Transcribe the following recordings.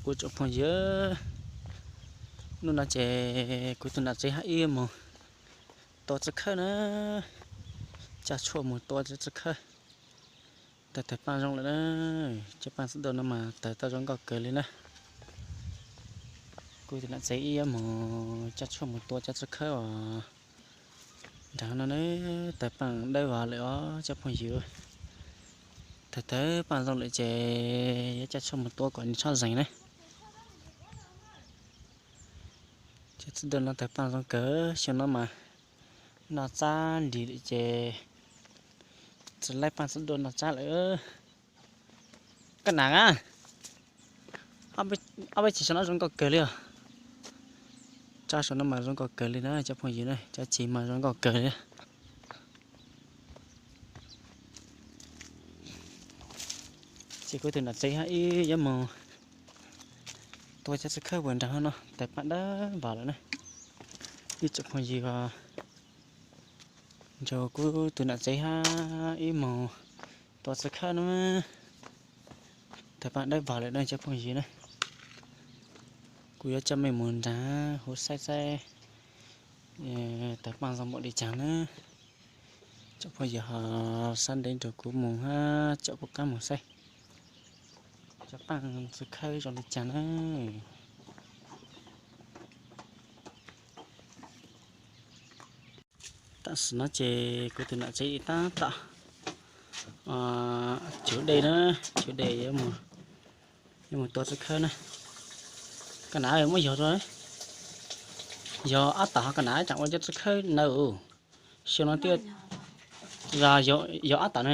Kuv tsoom phooj ywg, hnub no ces kuv tus nam tsev hab ib mus tua txiv khawb na, coj tshuaj mus tua txiv khawb. Tawg tawg paaj zoo lawm na, cov paaj txiv duaj no mas tawg tau zoo nkauj kawg li na. Kuv tus nam tsev ib yuav mus coj tshuaj mus tua cov txiv khawb os. Nram no na, tawg paaj dawb vog lawm os cov phooj ywg. Tawg tawg paaj zoo lawm ces yuav coj tshuaj mus tua kom nws txhob zeeg na. Cov txiv duaj no tawg paaj zoo kawg, xyoo no mas noj tsab nrig lawm ces tsis laib paaj txiv duaj noj tsab lawm. Koj nam a, ob peb tsev saum no zoo nkauj kawg li os. Tsab saum no mas zoo nkauj kawg li na cov phooj ywg na, cov tsev mas zoo nkauj kawg li. Ces kuv tus nam tsev hab ib yuav mus tua cov txiv khawb puas nrag no, tawg paaj dawb vog lawm na. Ib tsoom phooj ywg, nrog kuv tus nam tsev hab ib mus tua txiv khawb no, tawg paaj dawb vog lawm na cov phooj ywg na. Kuv yuav coj mej mus nrag huv saib saib tawg paaj zoo npaum li caag na. Tsoom phooj ywg ho sab ntev nrog kuv mus hab caum kuv qaab mus saib cov paaj txiv khawb zoo li caag na. Tam sim no ces kuv tus nam tsev ib tab tom cuv dej na, cuv dej yuav mus tua txiv khawb na. Koj nam muab yog rau, yog ob tom ho koj nam tseem ua cov txiv khawb nawb. Xyoo no twb yog ob tom na.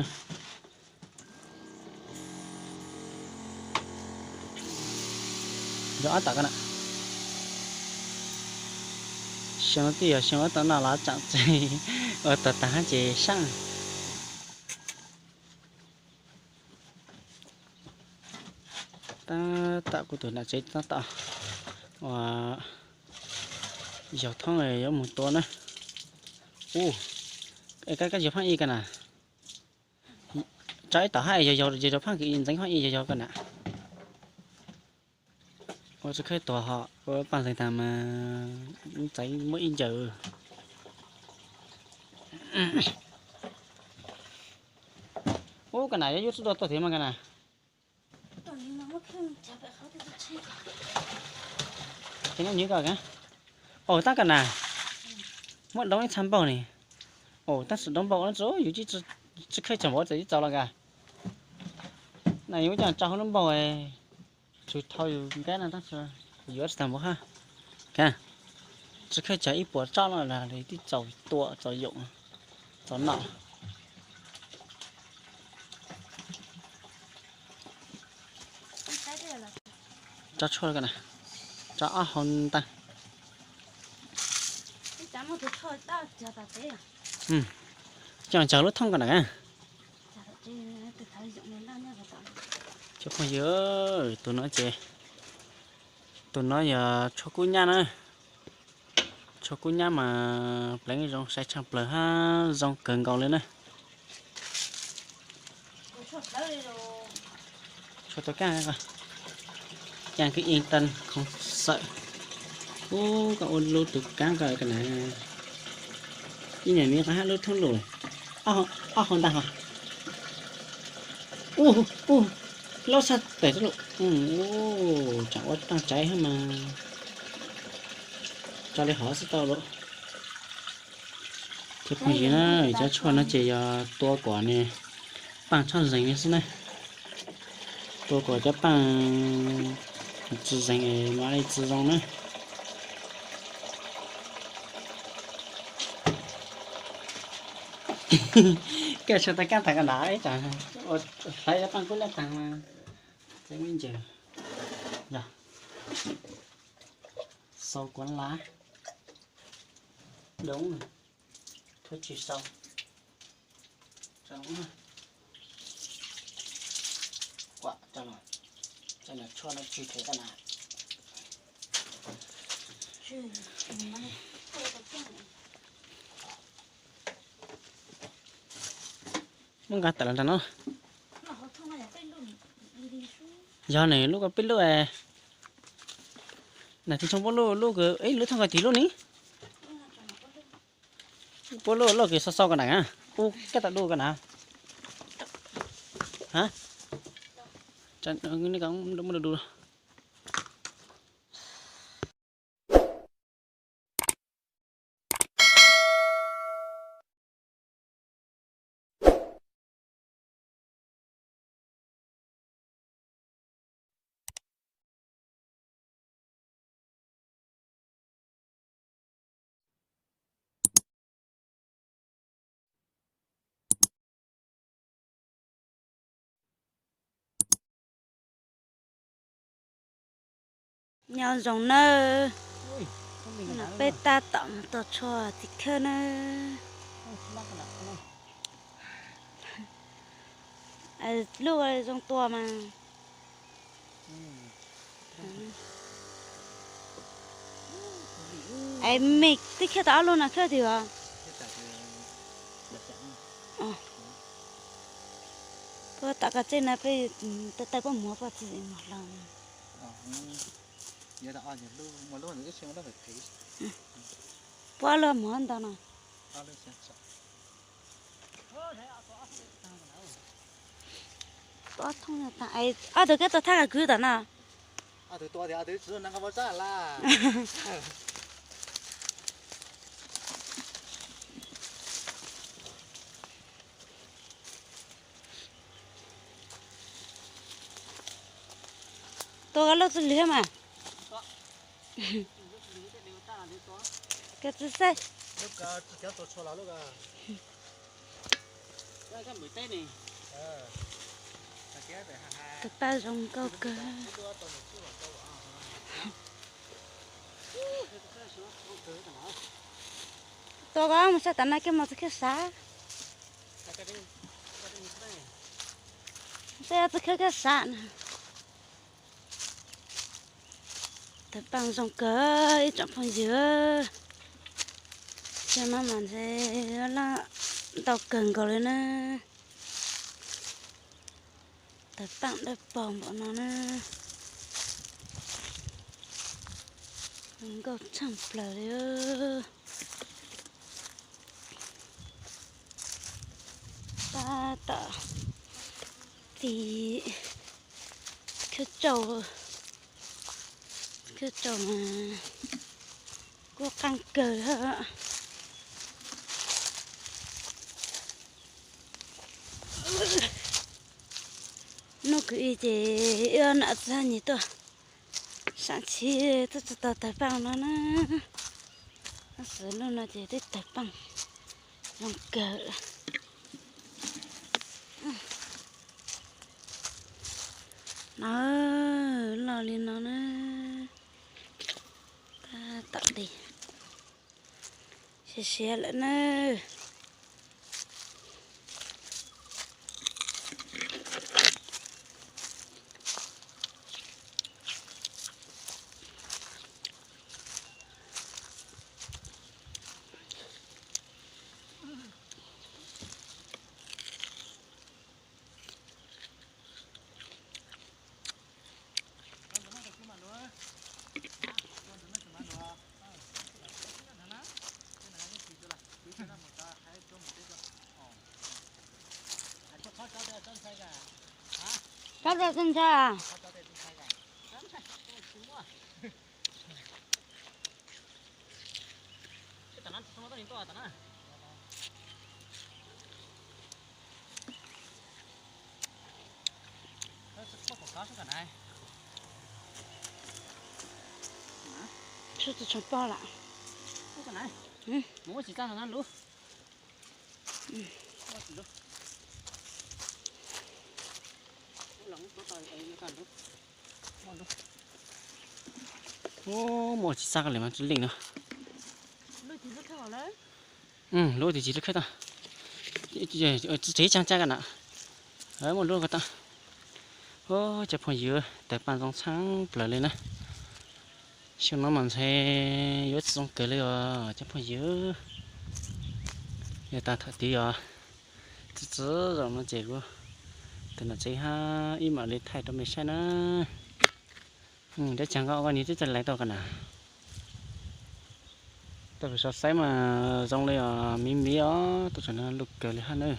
Yog ob tom koj nam. Xyoo no twb yog xyoo ob tom no los tseem tsees ua tag tag hab ces saab. Tab tom kuv tus nam tsev tab tom ua yog thoob yuav mus tua na. Ua, koj yog phaaj ib koj nam. Tso ib tom hab yog yog rau phaaj kws ntxeev phaaj ib yog yog koj nam. Ua txiv khawb tuag ho ua paaj ntxeev taag mas txais muaj ib ncaws. Ub, koj nam yuav yub txuj dua tuaj thiab mas koj nam. Ces nyob nywv koj, au tab koj nam, muab doov ib txha npaug ni. Au tab sis doov npaug no yus tsis khawb tsaug npaum txawm tsis txaus los koj. Na yus muab coj tso hauv lub npaug, tsuas thau yus nqaib no tab sis yuav tsis tag npaum hab. Tsis khawb tsaug ib puas tsob no los twb txaus tua txaus yoom txaus noj. Tso tshuaj, tso ob hau ntag. Coj tsaug lub thooj ko na. Cov phooj ywg, tus no ces, tus no yog tshuaj kub nyab na. Tshuaj kub nyab mas pleev zoo sai tshaj plaws hab zoo kawg nkaus li na. Tshuaj tus kaab, kaab kwj yeej taag khoov xawm. Ub, koj ua lub tus kaab ko koj na. Ib nyuag miv qab hab lub thoob lug, ob hau ntag ho. Ub, ub, laub sab teg lug. Tseem ua taag tsaiv hab mas, tso li hov xwb tau lawm. Cov phooj ywg na, cov tshuaj no ces yog tua kom nws paaj txhob zeeg li xwb na. Tua kom cov paaj tsi zeeg mam li tsi zoo na. Koj tshuaj tus kaab taag ko na, ib tsam hlawv cov paaj kub nyab taag mas txeev me ntsis. Yog, xaus kuav lav, doov, thuav tshwm sau. Muab nqa tawm los nraag no. Yog ne, lub ko peb lub es. Nas tis tshooj puab lub, lub kws, lub thooj kag tis lub ni. Puab lub loj kws xau xau kag na, ub kab tam du kag na. Ha? Nyob zoo nawb, peb tab tom mus tua tshuaj tim khawb nawb. Lub zoo tua mas. Es me twb khawb tau ob lub no khawb twg os? Puab tom koj txij no peb, taij puab muag puab txi mos hlau. Puab lub muag ntau no. Ob tug kab tua thaj kag kwv tom no. Tua koj lub txwj lwg mas. Koj txi xwb. Tus paj zoo nkauj kawg. Tua koj mus sab tom no koj mus txog khawb sav. Sab txog khawb kawg sav na. Tawv paaj zoo kawg ib tsoom phooj ywg. Xyoo no mas ntshe laj ntau kawg nkaus li na. Tawv paaj dawb paug npaum no na. Zoo nkauj tshaaj plaws li. Tab tom tis khawb tsau, khawb tsau mas kuj qaaj kawg. Nub kwv ib ces wb nam txhab nyim tuaj, saam tsi tuaj tsi tau tawv paaj no na. Xwb lub no ces twb tawv paaj zoo kawg. No, loj li no na. Tab tom tis, siav siav lawm na. Tsob rau txaij ntshai. Tshuav tus tsov pog lawm. Muaj tsis txaj li mas tsis leej no. Lub twg tsis lub khawb tau. Tsev tsaa tsaa ka na. Muaj lub ko tau. Cov phooj ywg, tawv paaj zoo tshaj plaws li na. Xyoo no mas ntshe yuav tsis zoo kawg li os cov phooj ywg. Yog tas thaum twg os, txi txi zaum no ces kuv tus nam tsev hab ib mam li thaij rau mej saib na. Deb caag koj, koj nws twb txawj laiv tau koj na. Tau kuv xyuas saib mas zoo li os, miv miv os, tau tseem lug kawg li hab na.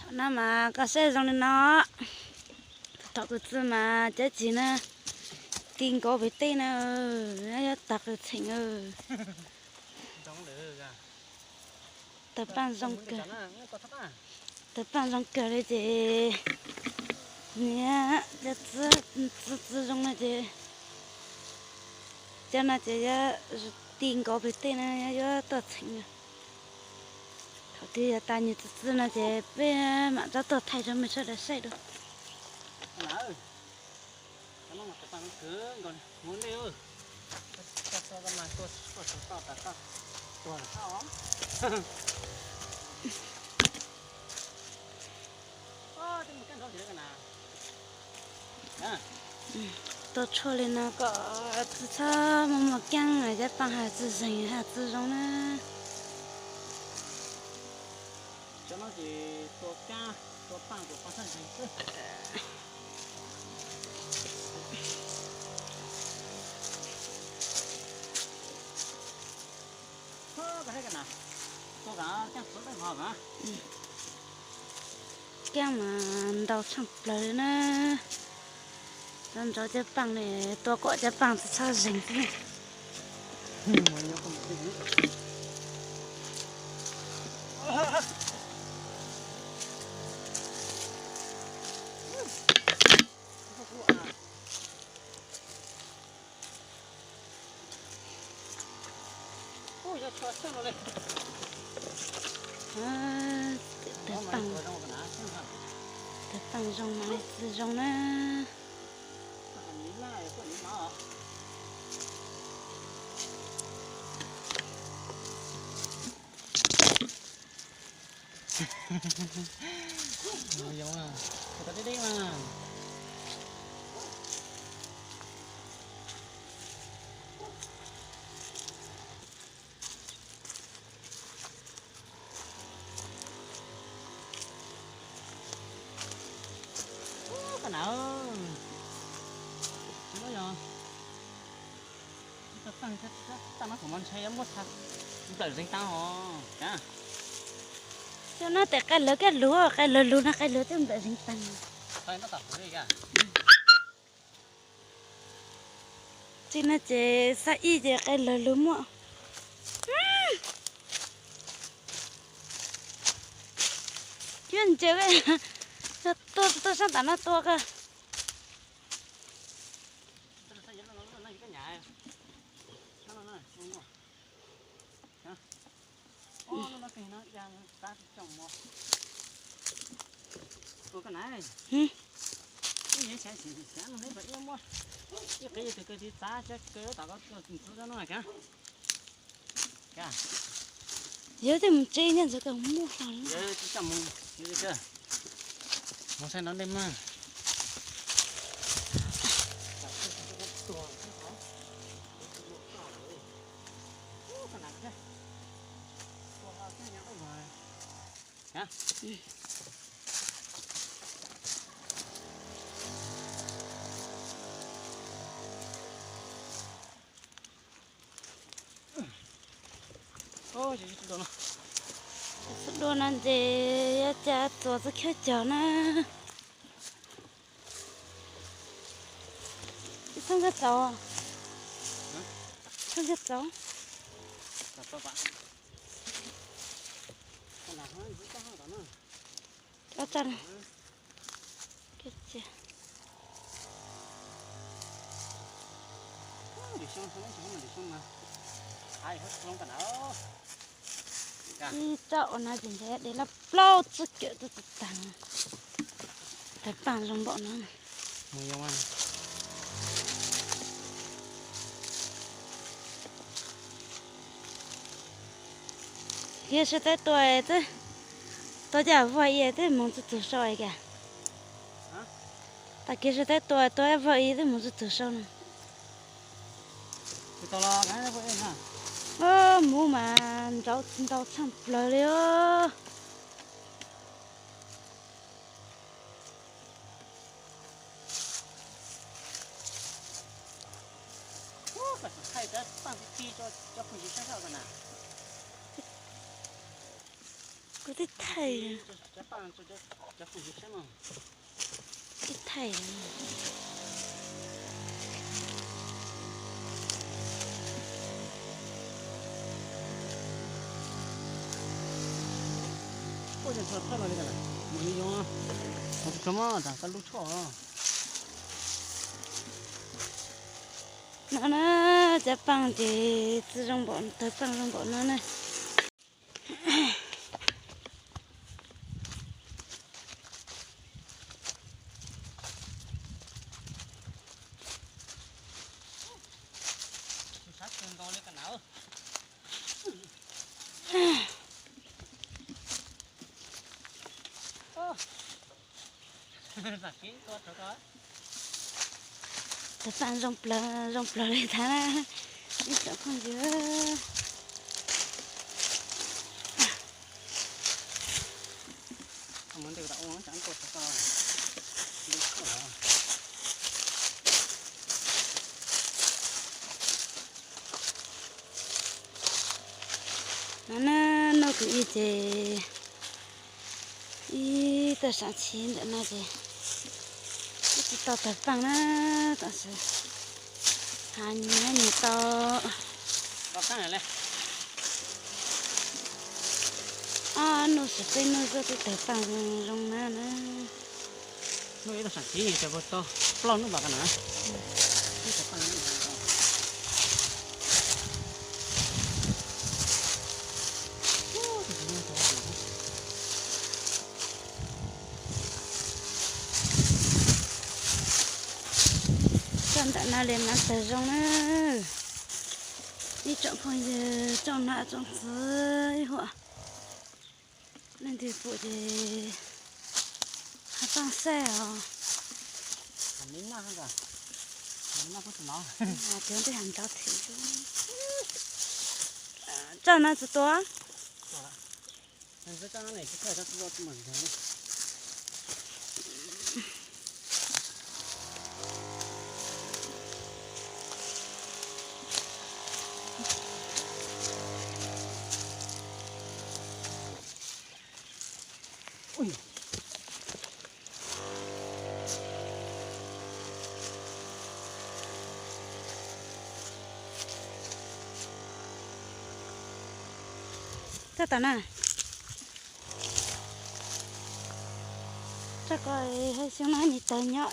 Thaum no mas koj saib zoo li no, thaum kuv txi mas cov cig na ti nkaus pem tej na, yuav tag qw txheem. Tawg paaj zoo kawg, tawg paaj zoo kawg li ces niam cov txi txi zoo no ces cov no ces yuav ti nkaus pem tej na, yuav tuaj txheem. Thaum twg yog tas nyiaj txi txi no ces peb mam rov tuaj thaij rau mej sawv daws saib dua. Tua tshuaj li no kom txi txhob muaj muaj keeb, cov paaj has txi zeeg has txi zoo na. Keeb mas ntau tshaaj plawg li na. Tab nrau cov paaj li, tua kom cov paaj txhob zeeg xwb. Tawg paaj zoo mas li txi zoo na. Tag no kuv mas ntshai yuav muab txha nplawm zeeg tag os. Cov no tes qai lawv kaj lug, qai lawv lug no qai lawv twb nplawm zeeg tag. Txi no ces xab ib ces qai lawv lug muaj. Cuab ntses, tuaj tuaj sab nram no tua koj. Yog tej mus tsev nyob ntawd koj muab hlo. Mus saib no dej mas. Txhua dua no ces yuav cas txuas txoj khaub caug na. Txhob nkag txaus, txhob nkag txaus. Ib tsob ua no ces ntshe de laj plaub txoj kawm tuaj tag. Tawg paaj zoo npaum no. Kiag sawv tawb tua, tua caj vog ib twb moog txug tug sau kiag. Tag kiag sawv tawb tua, tua vog ib twb moog txug tug sau no. Muv mas nrau ntau tshaaj plawg li os. Thaij cov paj ti ti rau cov phooj ywg saib soj na. Kuv twb thaij. Cov paj, cov phooj ywg saib no. Twb thaij. Mus li yoov, mus tso mog, rau koj lub tshuaj. No na, cov paj ces txi zoo npaum, tawg paj zoo npaum no na. Tawg paj zoo plaws, zoo plaws li ntag na. Ib tsoom phooj ywg. No na, nuj kwv ib ces ib tug sam chiv ntawm no ces twb tsis tau tawg paj na, tam sim hav nyias nyias tau ob nuj sim peb nuj xwb twb tawg paj zoo na na. Nuj ib tug sam chiv ces puas tau plaub nuj npaum ko na. Txog ntawm no li mas tawg zoo na. Ib tsoom phooj ywg tsoom nam tsoom txwv ib huam, leej twg pum ces ho pab saib os. Cov ntej hais nrov thiab. Tsob no tsis tua. Txog tom na. Txog ko, xyoo no nws tawg nyob.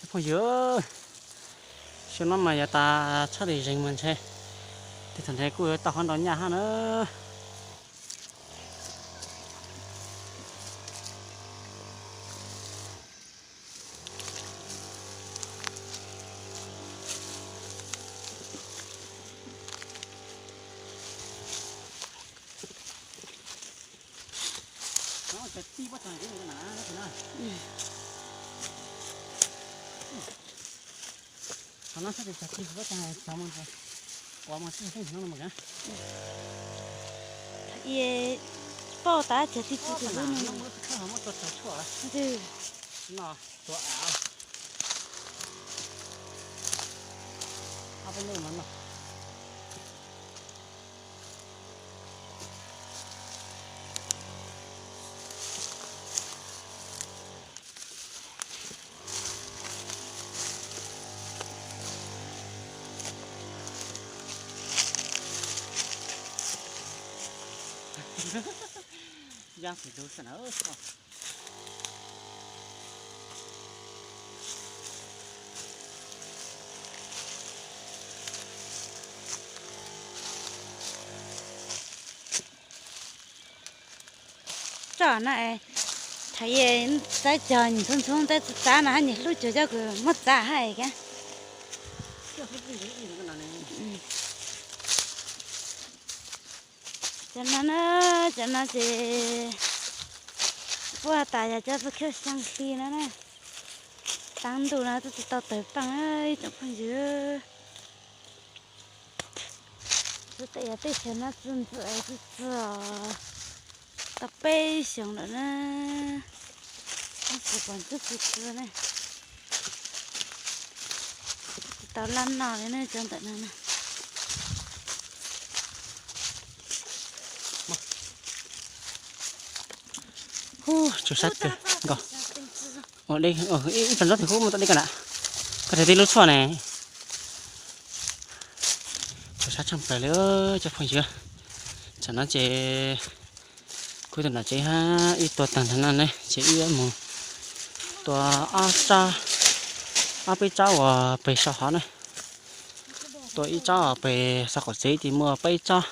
Phooj ywg, xyoo no mas yuav tas tshaj li zeeg mas ntshe, tej thaum ntshe kuj yuav tau qhov nrau nyaj hab na. Qhov no sab tes cog tig kuv koj tag cov mus, kuv mus txij xeeb no mus. Ye, pauj tas cog tig txug tus lub no. Muab txog tshuaj, no, tuav av. Ob peb lub no no. Yaj xwm dub xwb na. Tso na, thaum ub txav cog nyias ntxhub ntxhub ntxaib txav txav no hab nyias hlub cuag coj kws muab txav hab es ka. Cov no na, cov no ces puab has tas yog cov txuj khawb xyaa hli no na. Tav ntuj no twb tsis tau tawg paaj ib tsoom phooj ywg. Xwb tes yog teb chaws no txi ntxwm txi txi os, tau peb xyoos lawm na, tsis pom ntsuab txi txi ne. Tau laj noj li ne cov ntawm no na. Hu, tsuas sab kawg nkaus. Ua dej, ib tag nrob twg hub muaj tau dej ko na. Koj rau tib lub tshuaj ne. Tsuas sab tshaj plaws li cov phooj ywg. Tsam no ces kuv tus nam tsev hab ib tuag tag ntawm no ne ces ib mus tua ob peb tsab uas pem saum hov na. Tua ib tsab uas pem saum qaum tsev ces muaj peb tsab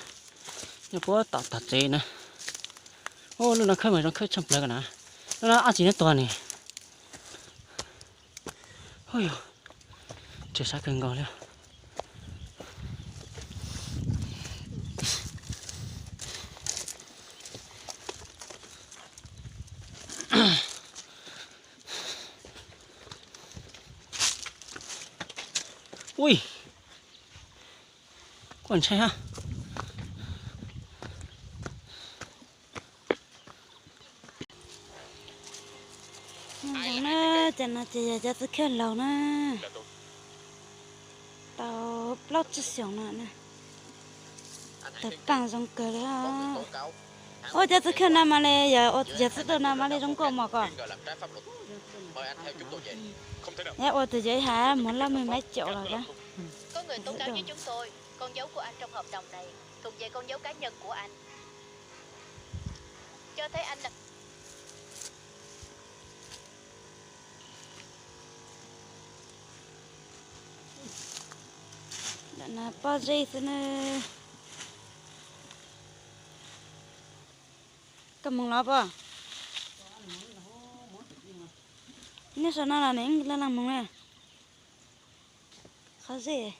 nyob puag tom tog tsev na. Ub, lub no khawb mas zoo khawb tshaj plaws ko na. Lub no dab tsi neb tuag ne. Ub yog, tsuas sab kawg nkaus li. Ui, kuj ntshai hab. Cov no ces yog cov txiv khawb laus na, tau plaub tsib xyoos no na. Tawg paaj zoo kawg li. Ua cov txiv khawb no mas li yog ua yog txiv duaj no mas li zoo nkauj mos ko. Yog ua tus yawm ib has mus laj mej maiv caum los. Ntawm no pob zeb xwb na. Koj moog los puas? Nyob saum no los nws leej leej moog na. Qhov zeb.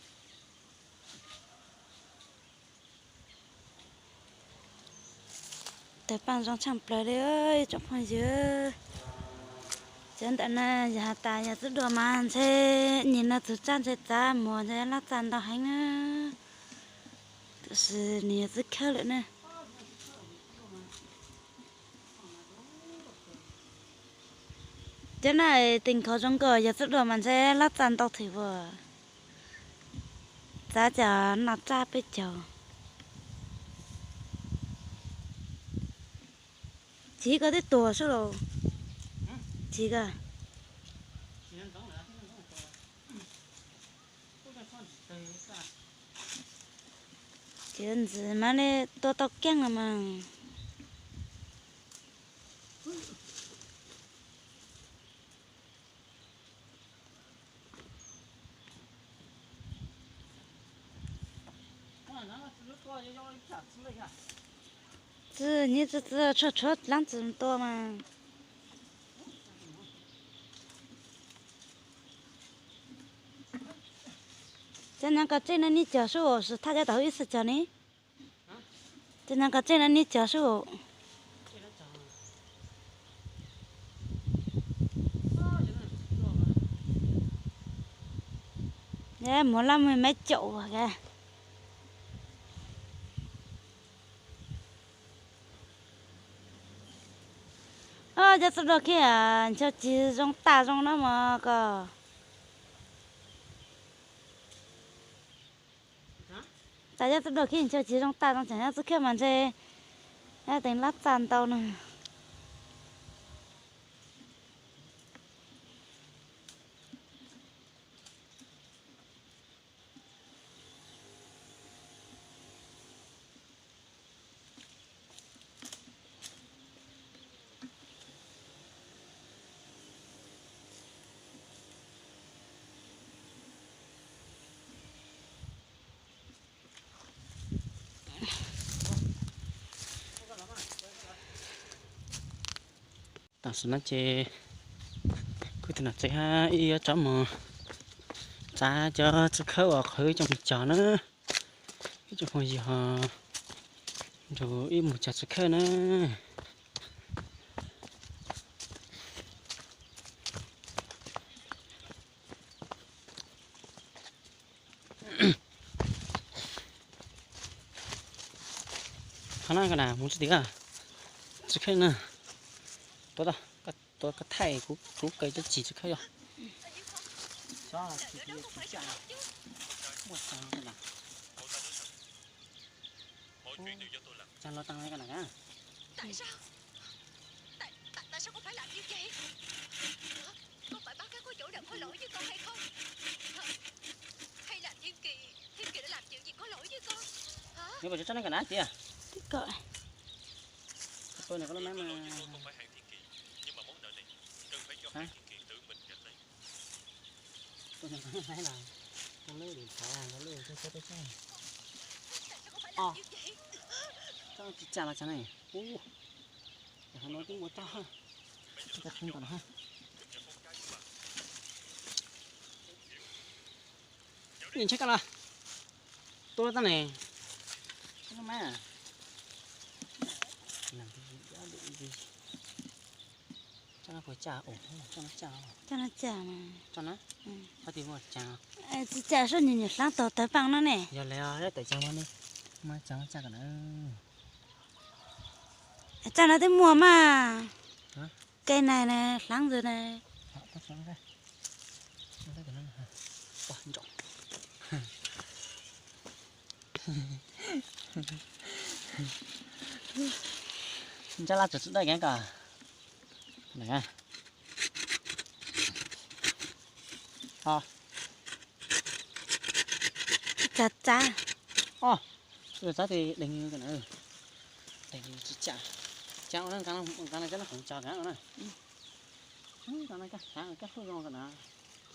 Tawg paaj zoo tshaaj plawg li ib tsoom phooj ywg. Cov ntawm no yog has tas yog txiv duaj mas ntshe nyem no txug tsab ntshe txav muag ntshe lab txaj ntau heev na. Tab sis nws yog txiv khawb lawm na. Cov no teem khov zoo nkauj yog txiv duaj mas ntshe lab txaj ntau thwm ua. Txav cas noj tsab peb caug. Chiv koj twb tuag sub los. Chiv koj. Ces ntxiv mas li tua tau keeb los mas. Txi nyiv txi txi tshuav tshuav laab txim tua mas. Cov nyaav kas tsej no neb cog sub, thaj cov tau ib xwm cog ne. Cov nyaav kas tsej no neb cog sub. Muag laj mej maiv caum ka. Cov txiv duaj khib nchaw tsis zoo tag zoo na mog ko. Tas cov txiv duaj khib nchaw tsis zoo tag zoo, tsam nyob txiv khawb mas ntshe teev lab txaj ntau na. Tam sim no ces kuv tus nam tsev hab ib yuav rov mus txav cov txiv khawb uas qhwv coj mus cog na. Ib tsoom phooj ywg nrug ib mus cog txiv khawb na. Qhov no koj na mus tsis tim txiv khawb na. Tuav, tuav koj thaij kuv kaw cov txiv khawb yog. Muaj tsav los tag li ko na. Nws puas tso tsob neeg kom na tiag? Twb kom. Tuaj nws koj lub mab mas. Tuaj nws koj lub mab los, koj lub lwm thov koj lub koj tsob teb tsob. Os, tsob tsis tsa los tsav ne. Ub, hov no twb muaj tsob. Tsob koj txheeb kom na. Ntshai koj los. Tuaj tag ne. Tsob no mas. Tsob no puas tsa? Tsob no tsa. Tsob no tsa mas. Tsob no? Qhov twg muaj tsa? Tsis tsa, soj nyuam nyuam hlab tog tawv paaj no ne. Yog li, tawm tsa mas ne. Mas tsa mas tsa kom na. Tsa no twb muaj mas. Kev nais na, hlab ntawd na. Ntsaj laj tsuas tsis dawj kev ko. Tsa tsa. Os, tsa tsa tes deeg ko na. Deeg tsis tsa. Tsa ua na, nqa na cov no khoom tsa ko na. Nqa na koj hlub zoo ko na.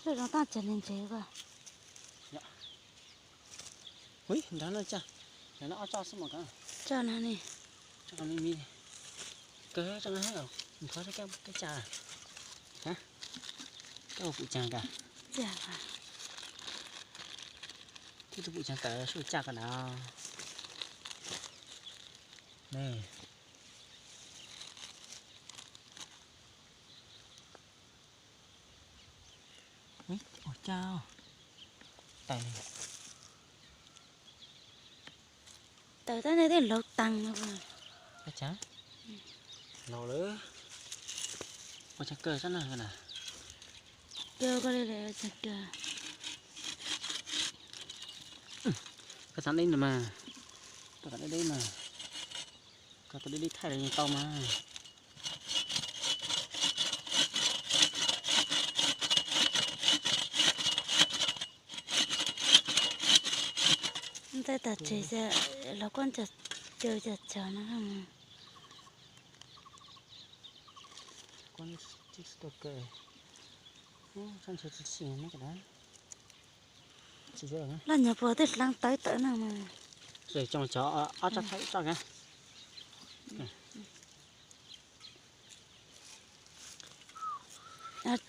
Hlub zoo toj tsa ntse ntse ko. Ui, nrad no tsa. Nrad no ob tsob xwb mas ko. Tsob no ne. Tsob me me. Kawg tsob no, nrad koj tsa. Koj pum tsa ko. Twb pum tsa ko, sub tsa ko na. Ne. Ua cas tawm li. Tawm tab sis tej laus taag no. Ua cas laus lawm. Ua cas kawg tsob no na. Kawg ko li lawm, ua cas kawg. Koj txav deb no mas. Koj txav deb deb mas. Koj txav deb deb thaij los yeej tau mas. Ntxaib tag tsev, los kuab caws caws no. Laj nyuag puag twb hlaav tawv tawm no mas. Cov ob tsob thaij tsob ka.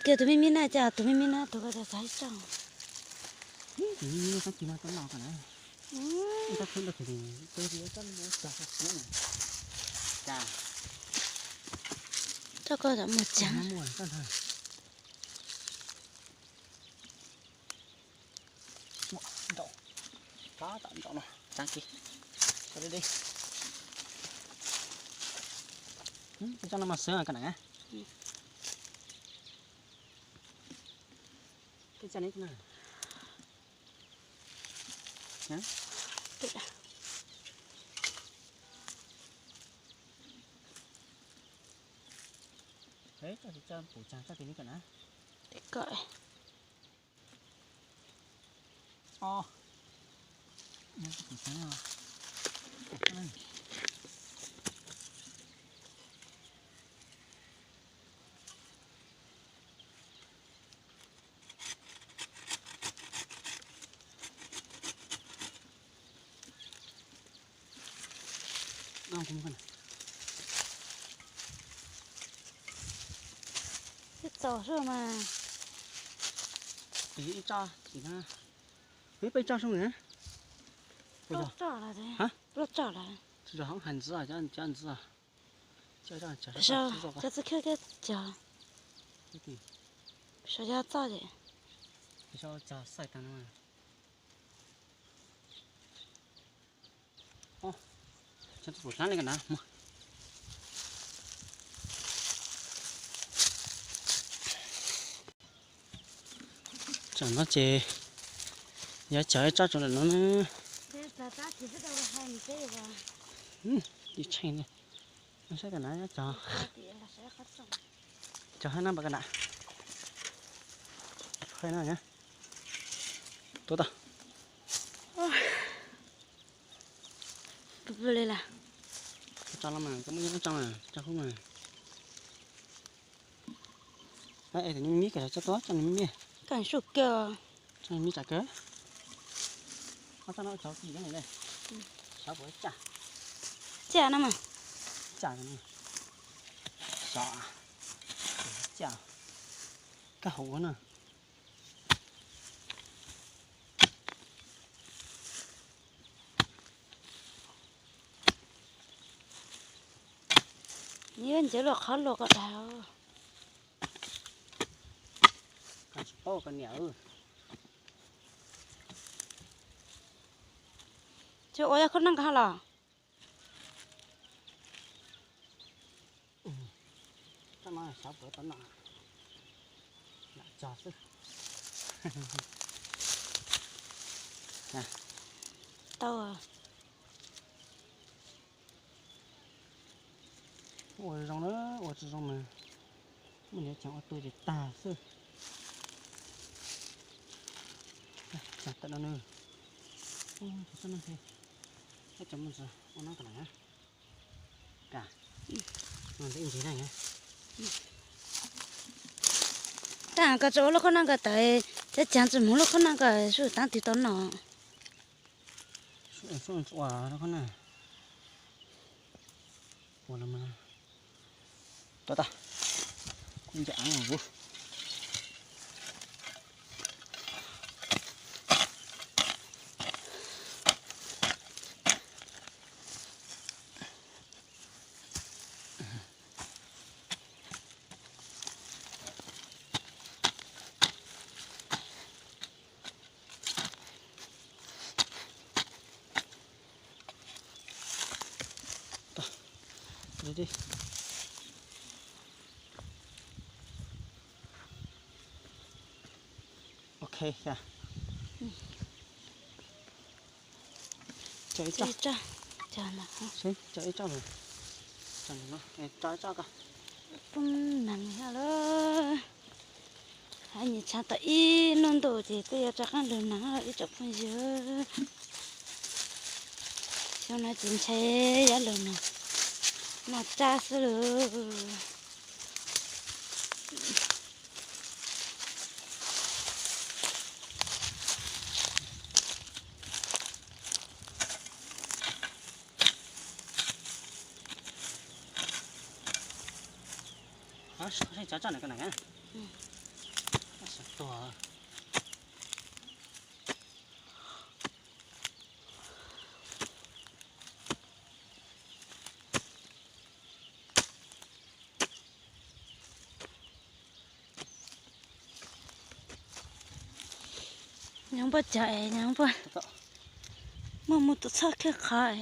Kiag tus me me na, cas tus me me na, tus ko txav ib tsob. Tsob ko muag tsav. Nraum, tab tom nraum no, tsav kiag. Tsob no mas xwb ka na. Peb tsa neb na. Peb tsa pum tsa tsob twg neb ka na. Twb txaus xwb mas. Ib tsob tim no, peb tsob soo na. Plaub tsob lawm, plaub tsob lawm. Tsis tau hoob hais ntxiv, cov ntxiv. Cov txiv khiab cov, sov cov txoj ces. Cov tus pum hlab li ka na mas. Tam no ces yuav cog ib tsob rau ntawm no na. Ib tshee, saib tam no cog, cog hab nab npam ka nram. Tuav tau. Tso los mas, koj muab nyob tso mas, tso hub mas. Es nws me me kawg, tso tuaj, tso nws me me. Koj suj kawg. Tso nws me tsam kawg. Ob tsob no cov kis ne, xyov puas caj. Caj no mas. Caj, xyov, caj, kab hauv na. Nws yuav ncaws luaj qhov luaj koj dag. Koj tsis paub koj niam. Tsis ua yog koj neej koj ha los. Tsob no xyov puas tau noj, lam tso xwb. Tau. Ua zoo na, ua tsis zoo mas muaj niam cheem ua tu ces tag xwb. Tawm no nws, tsob no, ua no ka na, ka, ntxiv na. Tag koj tsis ua lub khaub naj koj tawm, cov cag tsis mus lub khaub naj koj sub tav twg tau noj. Ua lub khaub naj, ua lub, tau tag, kuv ncaim av mus. Ok, tso ib tsob, tso ib tsob, tso ib tsob ko, poob nees lawm. Hab nyias tshav tau ib hnub ntuj ces twb yuav rov qab lug nees ib tsoom phooj ywg. Xyoo no ces ntshai yuav lug nees, noj tsab xwb lawm. Cov tsob no, nyob npaj cas es nyob npaj, muaj mus tus txhob khawb qhov,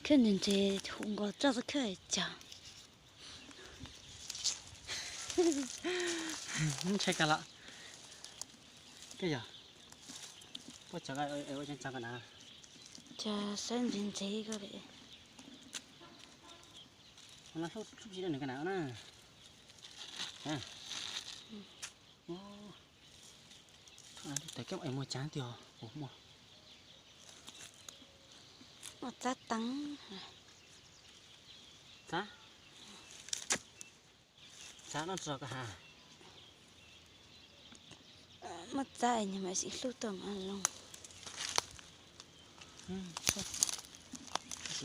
khawb nres nres hu nkaus tsob txhob khawb cas. Ntshai kawg los. Koj yog, puas cog ua tseeb txog koj na? Cog saib ntse ntse koj li. Hlub hlub tsis rau nws koj na na. Thaum no tes koj muaj cav tiag puas muaj? Muaj txab teev. Txab? Txab no tso koj ha. Muaj txab es nws mam sim hlub tuaj mas zoo.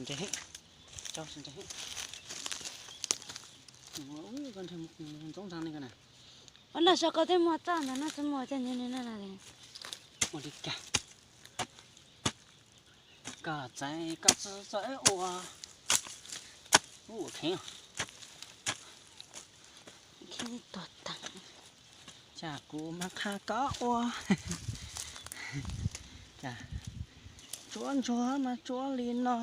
Ntse heev, ntse heev. Koj ntshai mus ntxoov ntxaag li koj na. Ua laj so koj twb muaj txaj ntawd no tsis muaj coj nyob li na. Ua li cas koj txawm koj txawj ua, ua kheev, kheev tuag teev. Cas kuv mas qha koj ua, cas tsuav ntsuag mas tsuav li no.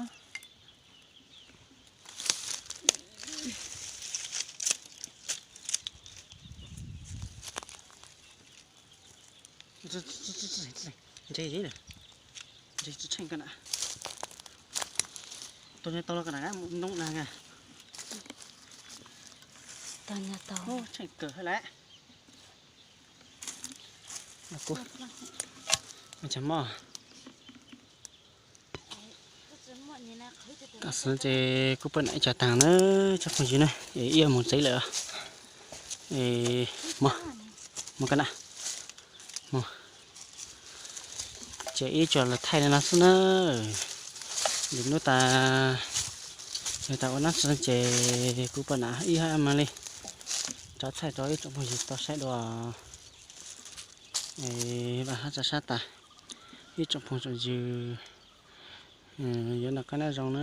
Ntse, ntse tsis tsheej ko na. Tau nyo tau los ko na, mus ntoo na. Tsheej kawg lawm. Kuv, ua cas mob. Tam sim no ces kuv poj niam ib co taag na, tsoom phooj ywg na, es wb yuav moog tsev lawm. Es, moog, moog ko na, moog. Ces wb tsuas los thaij li no xwb na. Lwm hnub tas, yog tas ua nab tsi ces kuv poj niam wb hab maam li rov thaij rau ib tsoom phooj ywg tau saib dua. Es, hab tsa sab tas, ib tsoom phooj tsoom ywg, yuav noj qab nyob zoo na.